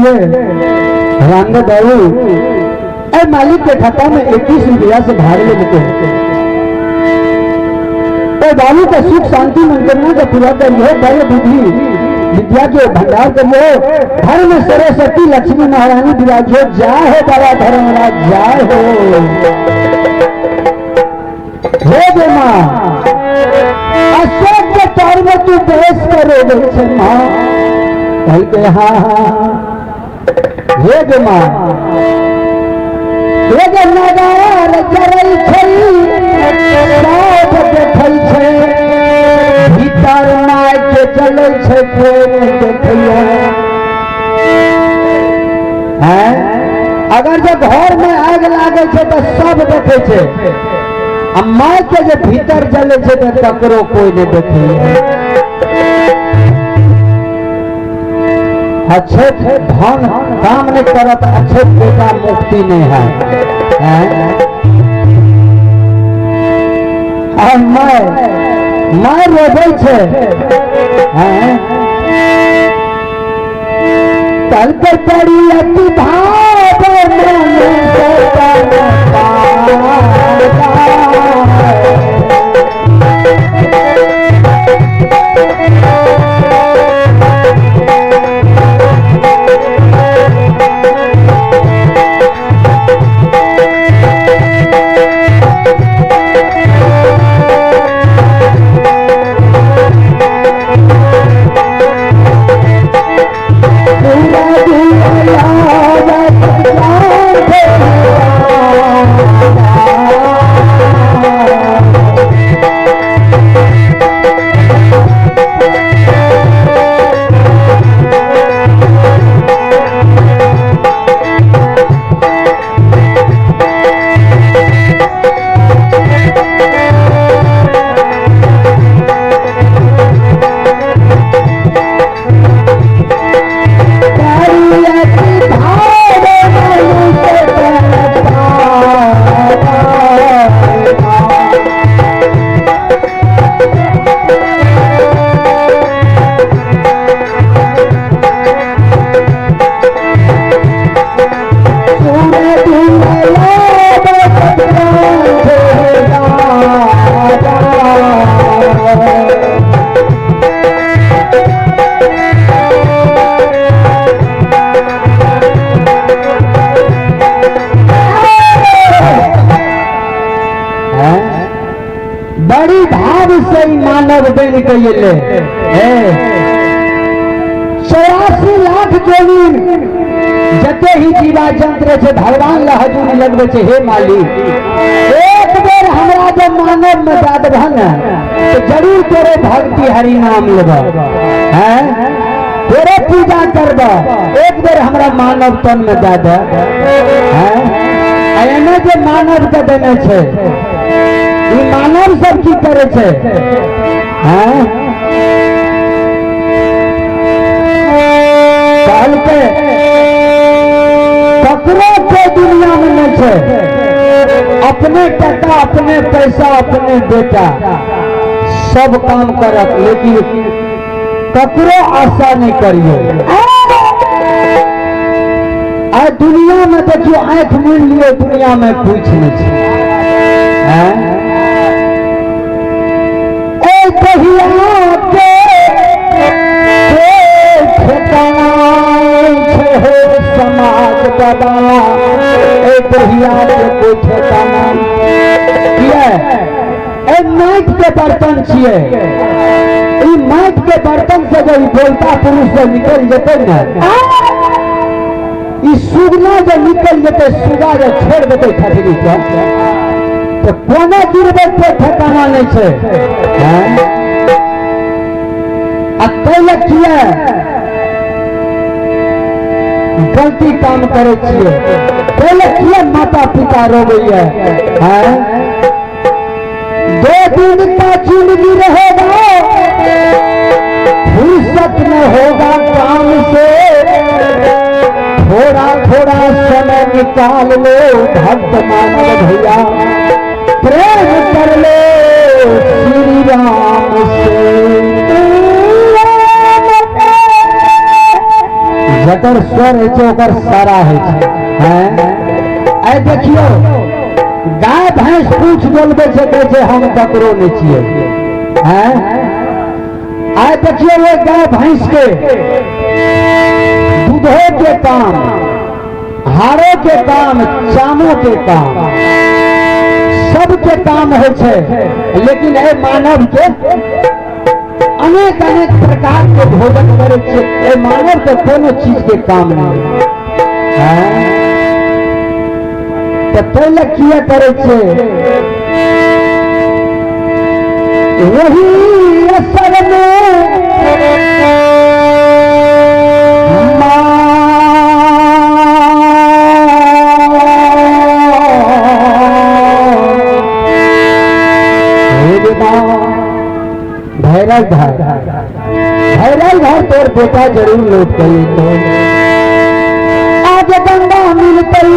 लिए रामदेव बाबू ए मालिक के खाता में 21 रुपया से भारी लेते हैं। ए बाबू का सुख शांति मनोकामना का पूरा करियो, बल बुद्धि विद्या के भंडार करियो, घर में सरस्वती लक्ष्मी महारानी विराजो। जय हो बाबा धर्मराज, जय हो। हे गे माँ, अशोक के तौर में तू बेस करो गई माँ। कह के हाँ हाँ। हे गे माँ, हे गे नगार जरै छै, सब देखै छै, भीतर my के चलै छै, कोई नहीं देखैया। हैं? अगर जे घर में आग लागे छै तो सब देखे छै, आ my के जे भीतर जले छै तो ककरो कोई नहीं देखे। अच्छे धन काम नहीं करत, अच्छे बेटा मुक्ति नहीं है। हैं? आ my रोबै छै। हैं? तल पर पड़ी अति भाव मन बड़ी भाव से ही मानव बन के ले 84 लाख जोनी जते ही जीवा जंत्र छै भगवान ला हजूरी लगबै छै। हे मालिक, एक बेर हमरा जब मानव में दए देबह ने तो जरूर तोरे भक्ति हरि नाम लेबह, हैं तोरे पूजा करबह। एक बेर हमरा मानव तन में दए दे। हैं एने जे मानव के देने छै, ई मानव सब की करे छै? हैं कहलकै ककरो के दुनिया में नहीं छै, अपने टका अपने पैसा अपने बेटा सब काम करत, लेकिन ककरो आशा नहीं करियो। आ दुनिया में देखियो आंख मून लियो, दुनिया में कुछ नहीं छै। हैं ए दहिया के ठिकाना छै हो समाज बाबा, ए दहिया के कोई ठिकाना किया? ए माटि के बर्तन छियै, ई माटि के बर्तन से जब बोलता पुरुष से निकल जेतै ने, ई सुगना जब निकल जेतै, सुगा जब छोड़ देतै ठठरी के, तो कोना गिरबै कोई ठिकाना नहीं छै। हैं आ तै लए किया गलती काम करै छियै? तै लए किया माता पिता रोबैया? हैं 2 दिन का जिंदगी रहेगा, फुर्सत न होगा काम से, थोड़ा थोड़ा समय निकाल लो भक्त मानव भैया, प्रेम कर लो श्री राम से। जकर स्वर होइ छै ओकर सारा होइ छै। हैं आइ देखियौ गाय भैंस पूछ बोलबै छै, कहै छै हम ककरो नहि छियै। हैं आइ देखियौ ओहि गाय भैंस के दूधो के काम, हारो के काम, चामो के काम, सबके काम होइ छै। लेकिन एहि मानव के अनेक अनेक प्रकार के भोजन करै छियै, एहि मानव के कोनो चीज के काम नहीं है। तऽ पहिले किया करै छियै? वही असर में भैरव घर, भैरव घर तोर बेटा जरूर लौट गई तो आज गंगा मिलतई।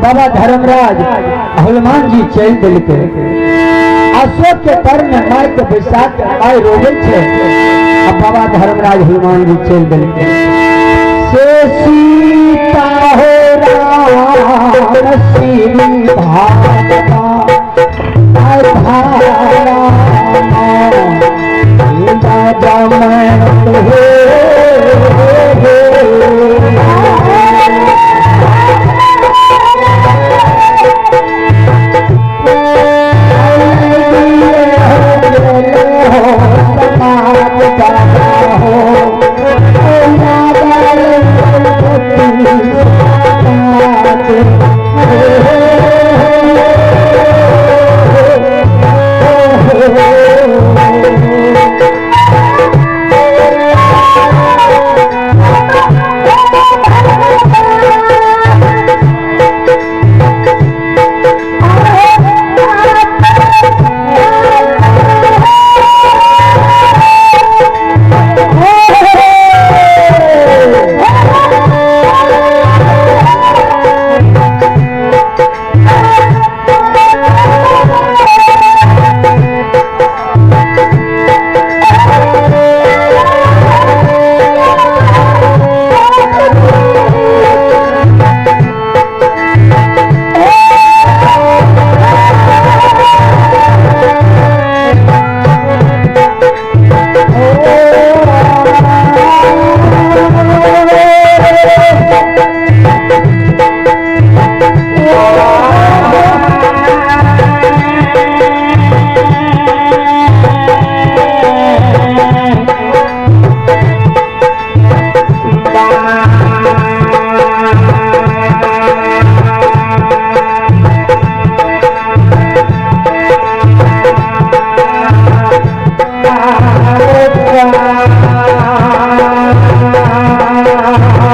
बाबा धर्मराज हनुमान जी चल दिलके अशोक के तर में माय के बैसा के माय रोवे छे। आ बाबा धर्मराज हनुमान जी चल दिलके से सीता हो राम श्री भागवा राजा मैं हो।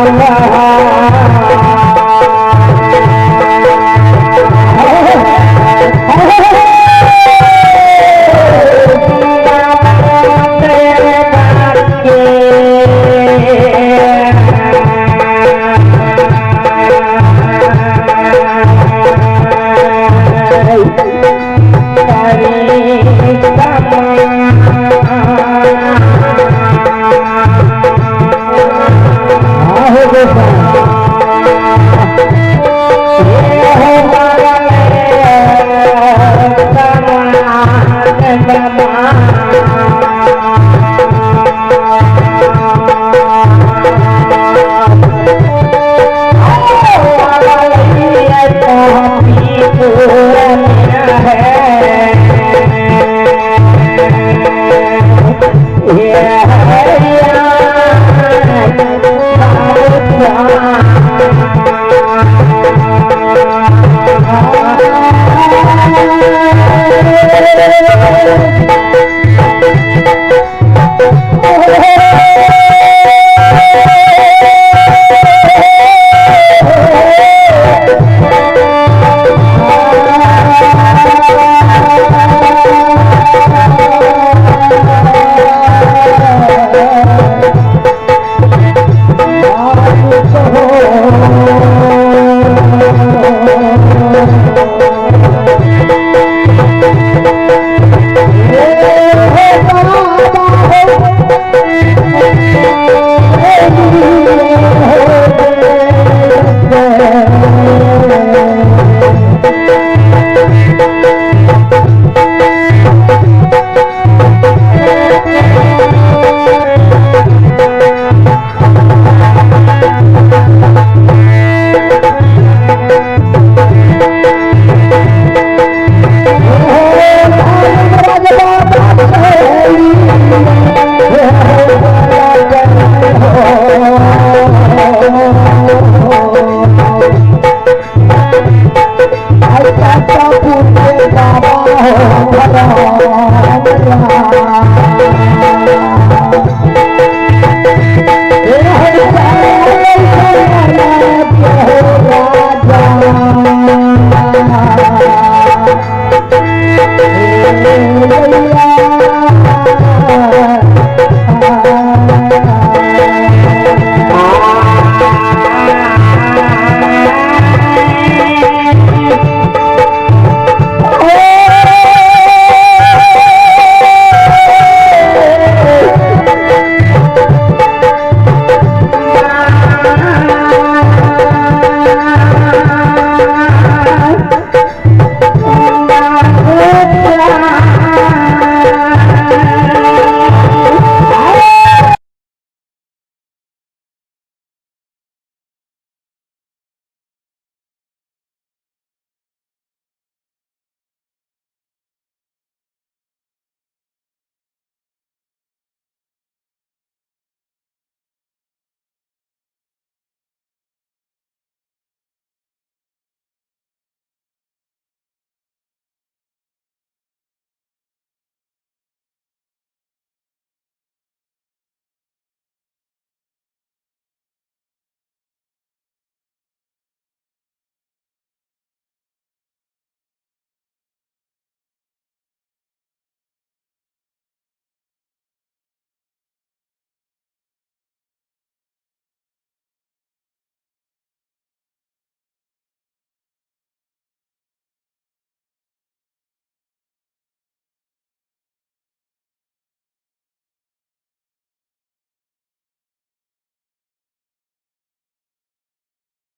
अल्लाह।